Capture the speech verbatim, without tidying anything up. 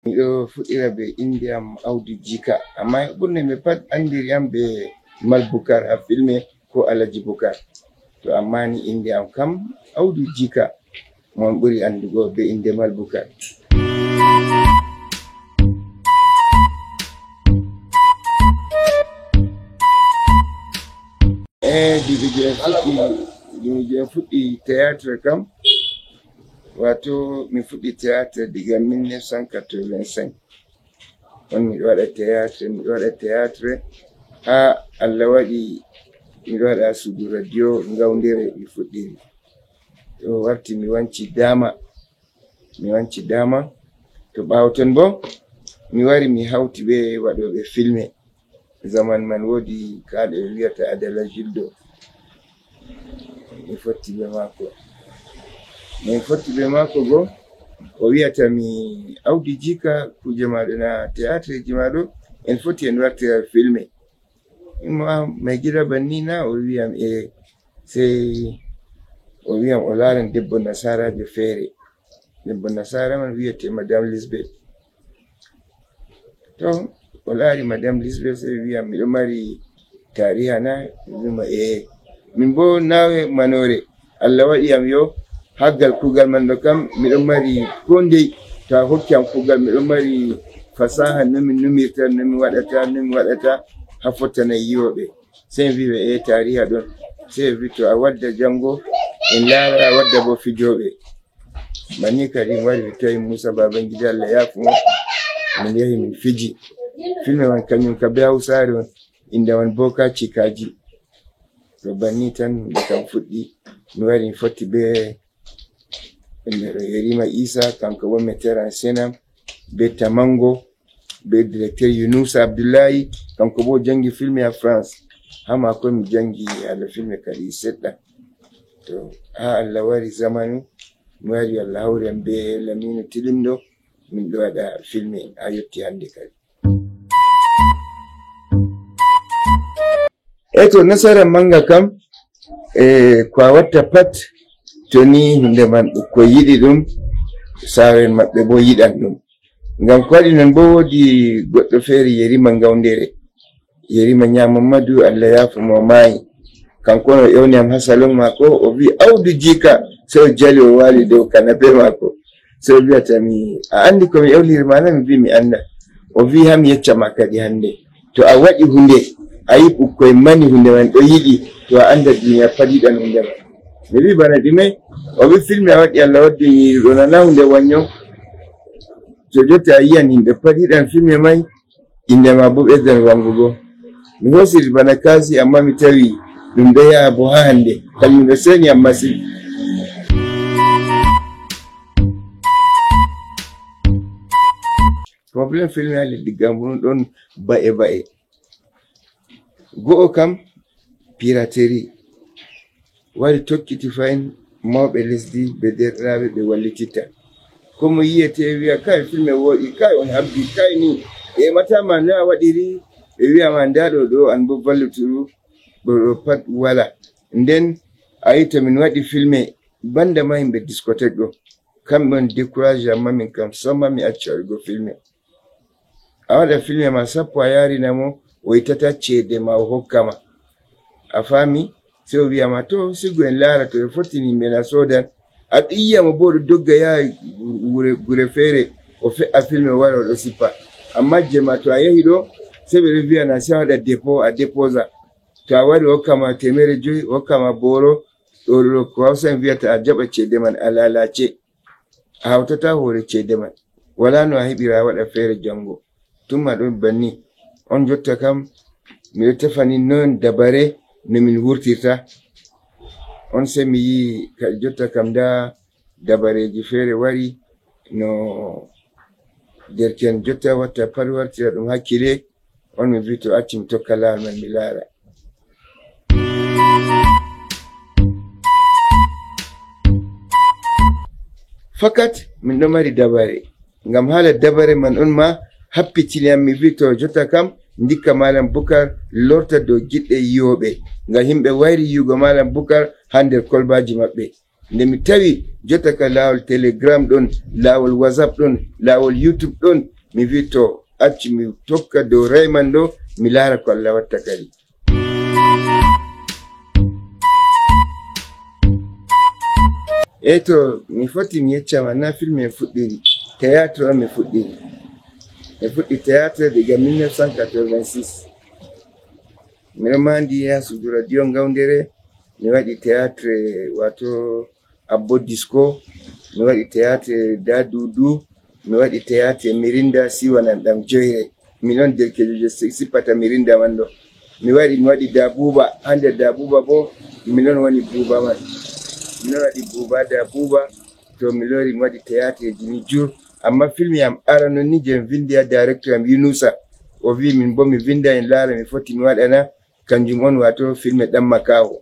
Miɗo fuɗɗira be innde am Awdu Jika, amma ɓurɓe ɓe pat anndiri am be Mal Bukar haa filme ko Alaji Bukar. To amma ni innde am kam Awdu Jika, mo on ɓuri anndugo be innde Mal Bukar. E, diga je en fuɗɗi, diga je en fuɗɗi théâtre kam, wato mi fuɗɗi théâtre diga mille neuf cent quatre-vingt-cinq. On miɗo waɗa théâtre, miɗo waɗa théâtre, haa Allah waɗi miɗo waɗa suudu radio Ngawdere mi fuɗɗiri. To warti mi wanci Daama, mi wanci Daama. To ɓaawo ton bo, mi wari mi hawti be waɗooɓe filme. Zaman man woodi kaaɗo ɓe wiyata Adala Gildo. Mi fotti be maako. Min fotti be maako go, o wiyata mi, "Awdi Jika, kuuje maaɗo na théâtreji maaɗo, en foti en wartira filme." Mi mo, "Ah, mai gida banni na?" O wiyam, "Eh." Sey o wiyam o laaran debbo nasaraajo feere. Debbo nasaara man wiyete Madame Lisbeth. To o laari Madame Lisbeth, sey wiyam, "Miɗo mari taariha na?" Mi wima, "Eh." Min bo naawe manoore. Allah waɗi am yo haggal kuugal man ɗo kam, miɗo mari ko ndey. To a hokki am kuugal, miɗo mari fasaha no min numirta, no min waɗata, no min waɗata, haa fottana yiwooɓe. Sey mi wi ɓe, "Eh, taariha ɗon." Sey ɓe wi, "To a wadda janngo, en laara a wadda bo fijooɓe." Banni kadi mi wari mi tawi Muusa Babangida, Allah yaafo mo, min yahi min fiji. Filme man kañum ka be Hawsaare on, innde man Booka Cikaaji. To banni tan nde kam fuɗɗi, mi wari mi fotti be Yerima Isa, kanko bo metteur en scène am, be Tamango, be directeur Yunusa Abdullahi, kanko bo janngi filme haa France. Haa maako mi janngi haala filme kadi seɗɗa. To haa Allah wari zamanu, mi wari Allah hawri am be Laminu Tilimɗo, min ɗo waɗa filme haa yotti hannde kadi. E to nasara mannga kam, e ko a watta pat, to ni huunde man ɓukkoy yiɗi ɗum, saawa'en maɓɓe bo yiɗan ɗum. Ngam ko waɗi non bo woodi goɗɗo feere Yerima Ngawdere. Yerima Ñaa Mammadu, Allah yaafo mo, o maayi. Kanko on o ewni am haa salon maako, o wi, "Awdu Jika." Sey o jali, o waali dow kanape maako. Sey o wiyata mi, "A anndi ko mi ewniri ma na?" Mi wi, "Mi annda." O wi, "Haa mi yecca ma kadi hannde. To a waɗi huunde, a yi ɓukkoy mani huunde man ɗo yiɗi, to a annda duniya pat yiɗan huunde man." Mi wi, "Bana ɗume?" O wi, "Filme a waɗi, Allah waddi mi ɗo nana huunde wanyo. To jotta a yiyan yimɓe pat yiɗan filme mai, innde ma bo ɓesdan wangugo." Mi hosiri bana kaasi, amma mi tawi ɗum ɗo yaha bo haa hannde. Kañum ɗo seni am masin. Problème filme haa leddi Gambu ɗon ba'e ba'e. Go'o kam, piraterie. Wari tokkiti fahin, mawɓe lesdi be deerɗiraaɓe ɓe wallititta. Ko mo yi'ete wi'a, "Kay, filme wooɗi, kay, on habbi, kay ni." Ɓe ƴamata ma, "No a waɗiri?" Ɓe wi'a ma, "Ndaa ɗo, ɗo, an bo vallituru." Ɗo, ɗo pat wala. Nden a yi to min waɗi filme, banda ma yimɓe discothèque ɗo. Kamɓe on décourage, amma min kam samma mi acca waɗugo filme. A waɗa filme ma sappo a yarina mo, o ittata ceede ma o hokka ma. A faami? Sey o wi'a ma, "To, sigu en laara to ɓe fottini yimɓe na soodan." A ɗo yi'a mo bo o ɗo dogga yaha wure, gure feere, o fe'a filme o wara o ɗo sippa. Amma jemma to a yahi ɗo, sey ɓe ɗo wi'a na sey a waɗa dépôt, a déposa. To a wari o hokka ma teemere jowi, o hokka ma booro, ɗo, ɗo, ɗo ko Hawsa en wi'ata a jaɓa ceede man a lalace. A hawtata hoore ceede man. Wala no a heɓira a waɗa feere janngo. Tun ma ɗon banni. On jotta kam, miɗo tefani non dabare no min wurtirta. On sey mi yi'i kadi jotta kam ndaa dabareeji feere wari no derke'en jotta watta pat wartira ɗum hakkile. On mi vi to acci mi tokka laawol man mi laara. Fakat min ɗo mari dabare. Ngam haala dabare man on ma happitini am mi vi to jotta kam ndikka Malam Bukar lorta dow giɗɗe yiwooɓe. Ngam yimɓe wayri yiwugo Malam Bukar haa nder kolbaaji maɓɓe. Nde mi tawi jota ka laawol Telegram ɗon, laawol WhatsApp ɗon, laawol YouTube ɗon, mi wi to accu mi tokka dow rayman ɗo, mi laara ko Allah watta kadi. Eyi to, mi foti mi yeccama na film en fuɗɗiri, théâtre on mi fuɗɗiri. Mi fuɗɗi théâtre diga mille neuf cent quatre-vingt-six. Miɗo mandi ha suudu radio Ngawdere, mi waɗi théâtre wato Abbo Disco, mi waɗi théâtre Da Dudu, mi waɗi théâtre Mirinda Siwanan ɗam joyre. Minon derkejo je si- sippata Mirinda man ɗo. Mi waɗi mi waɗi Da Buba, ha nder Da Buba bo minon woni Buba man. Minon waɗi Buba Da Buba, to mi lori mi waɗi théâtre ji ni jur. Amma film yam ara non ni je mi vindi ha directeur am Yunusa. O wi min bo mi vinda en laara mi foti mi waɗana kanjum on wato film ɗan makaho.